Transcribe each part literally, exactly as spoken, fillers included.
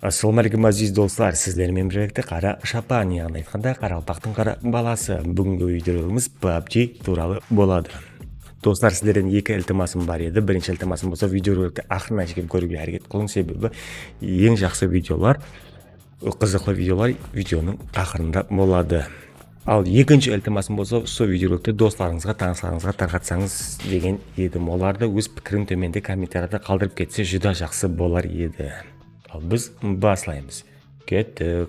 Assalawma aleykum, áziz doslar. Sizler menen birgelikte Qara Shapan, yaǵnıy aytqanda, qaraqalpaqtıń qara balası. Búgingi videoroligimiz pabji tuwralı boladı. Doslar, sizlerden eki iltimasım bar edi. Birinshi iltimasım bolsa, videorolikti aqırına shekem kóriwge háreket qılıń, sebebi eń jaqsı videolar, qızıqlı videolar videonıń aqırında boladı. Al, ekinshi iltimasım bolsa, usı videorolikti doslarıńızǵa, tanıslarıńızǵa tarqatsańız degen edim. Olar da óz pikirin tómende kommentariyada qaldırıp ketse, júdá jaqsı bolar edi. Al, biz baslaymız. Kettik.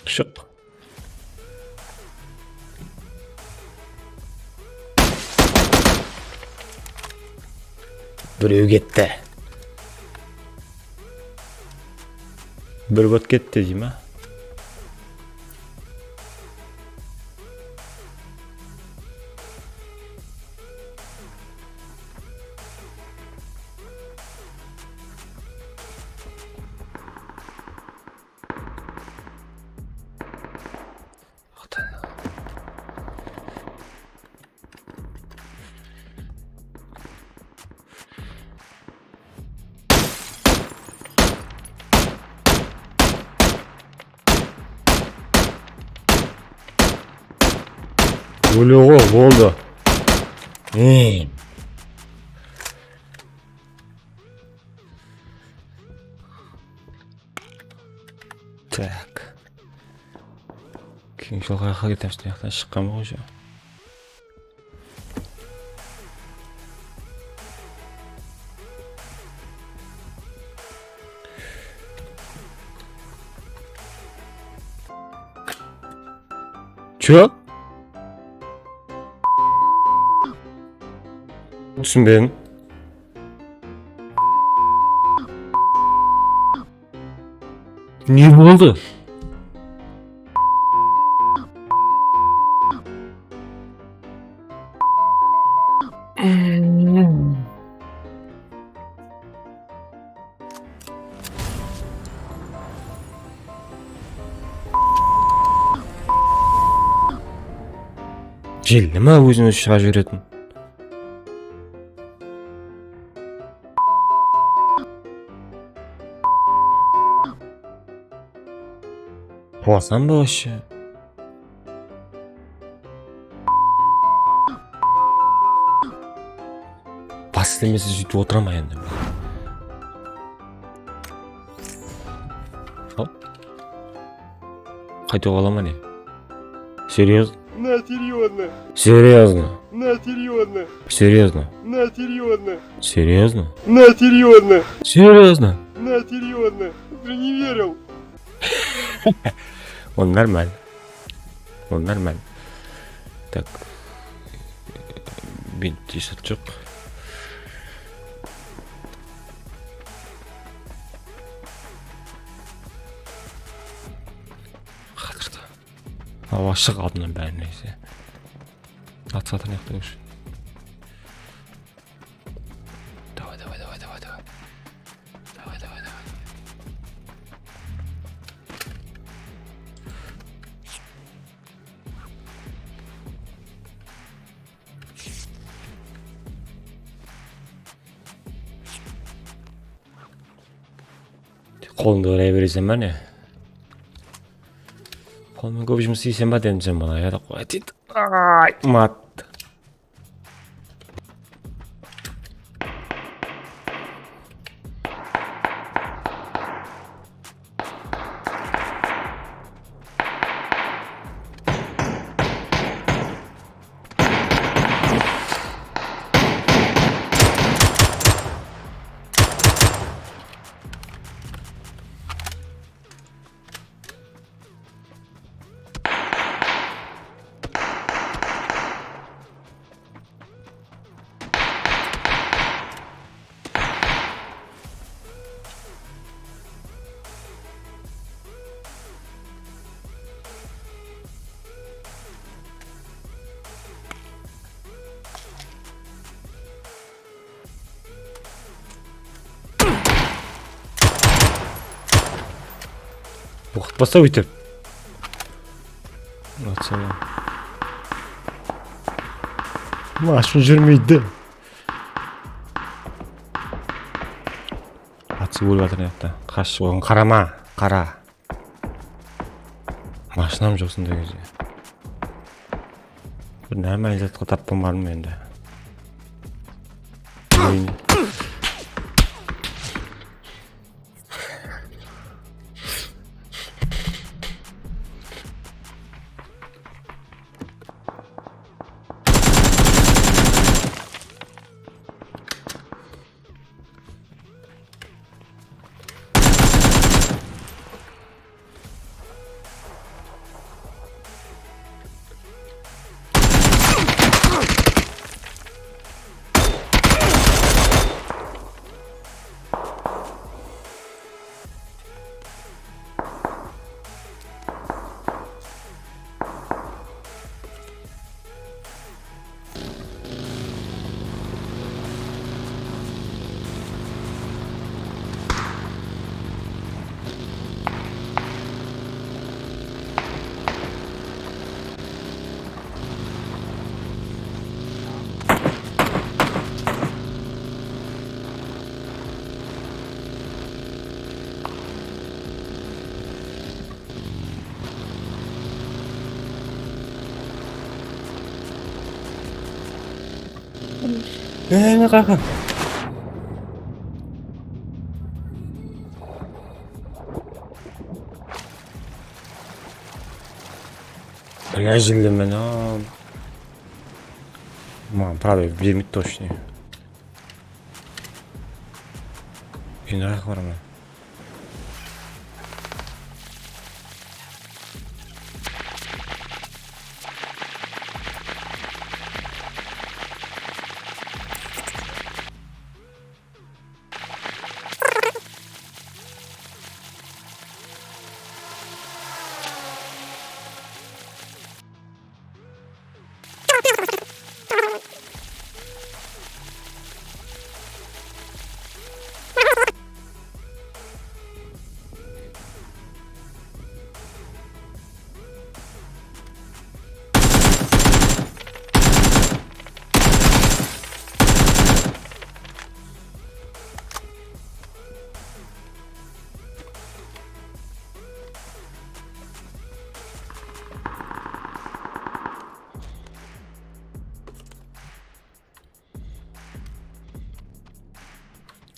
Shıq. Birew ketti. Bir bot ketti, deyme? Óle ǵo, boldı. Ey. Tak. Keyin jolǵa qayaqqa ketemiz, mıyaqtan shıqqan ǵoy. Чё? Túsinbedim. Ne boldı? Jeldi ma ózin-ózi shıǵa jiberetin? Quwasam ba вообще? Bas islemese, sóytip otırama endi. Al. Qaytıp alaman, ne? Серьёзно? На, серьёзно. Серьёзно? На, серьёзно. Серьёзно? На, серьёзно. Серьёзно? На, серьёзно. Серьёзно? На, серьёзно. Ты же не верил. Ol нормально. Ol нормально. Так. Bint esat joq. Qatırdı. Awa, shıq aldımnan bárin neyse. At satın yaqta ósh. Давай, давай, давай, давай, давай. Давай, давай, давай. Qolımdı oray bereseń ba ne? Qolımnan kóp jumıs isleysen ba dedim sen bana, ya da qoy deydi. Ay, mat. Oqıtpasa óytip. Atsa. Mashın júrmeydi. Atsa ólip atır mıyaqta. Qash, oǵan qarama, qara. Mashinam joq sonday gezde. Bir normalnıy zatqa tappam barmı endi? Ey, ne qaqı? Bля, jildimen, a. Maǵan, правда, bermeydi точно. Jıyınıraq baraman.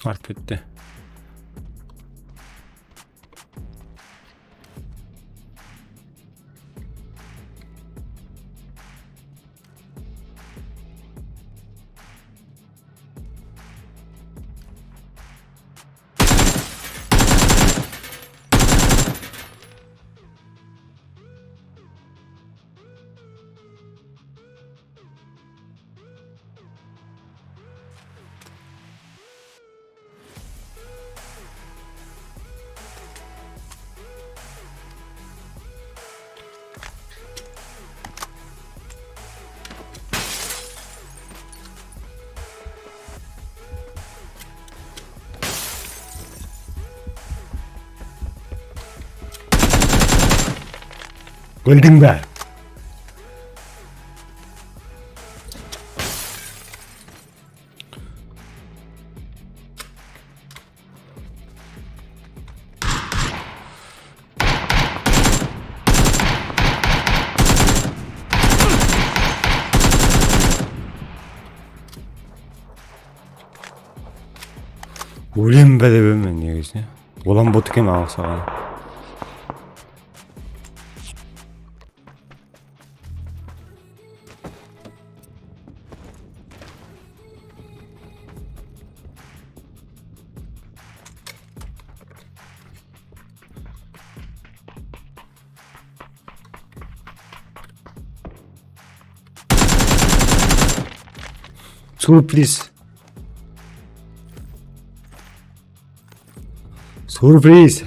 Artıp ketti. Óldiń be? Ólem be dep edim men negizinde. Olam bot eken maǵan uqsaǵan. Surpriz. Surpriz.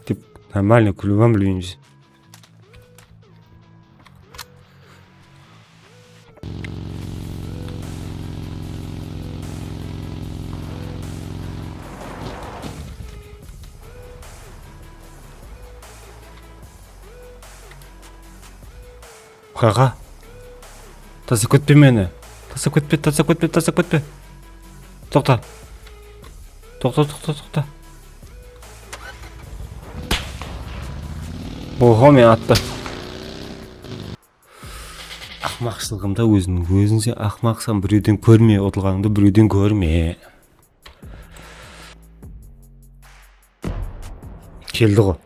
Dep, нормально kúlip ham bilmeymiz. Qaqa. Taslap ketpe meni. Taslap ketpe, taslap ketpe, taslap ketpe. Toqta. Toqta, toqta, toqta. Oho, meni attı. Aqmaqshılıǵımda ózim, ózińse aqmaqsań, birewden kórme, utılǵanıńdı birewden kórme. Keldi ǵo.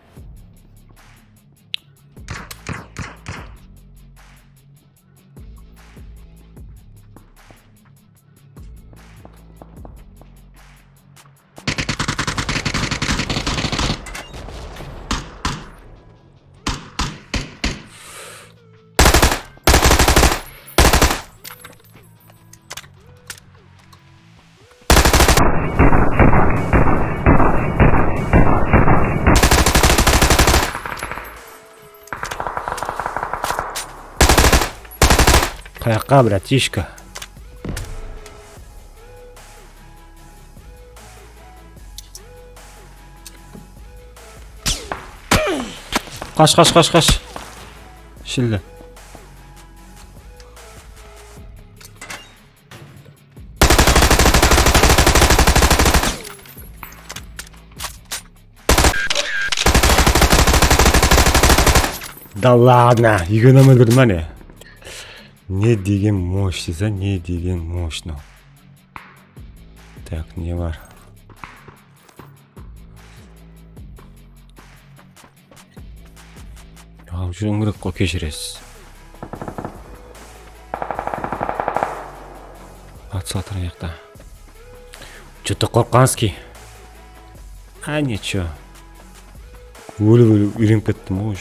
Qayaqqa, bratishka? Qash, qash, qash, qash. Shilli. Da ladno, ekewin óltirdim, áne. Ne degen moshno, ne degen moshno. Tak, ne bar? Alıp júriwim kerek ǵoy, keshiresiz. At satır ayaqta. Что-то qorqqanskiy. А, ничего. Ólip-ólip úyrenip kettim ǵoy.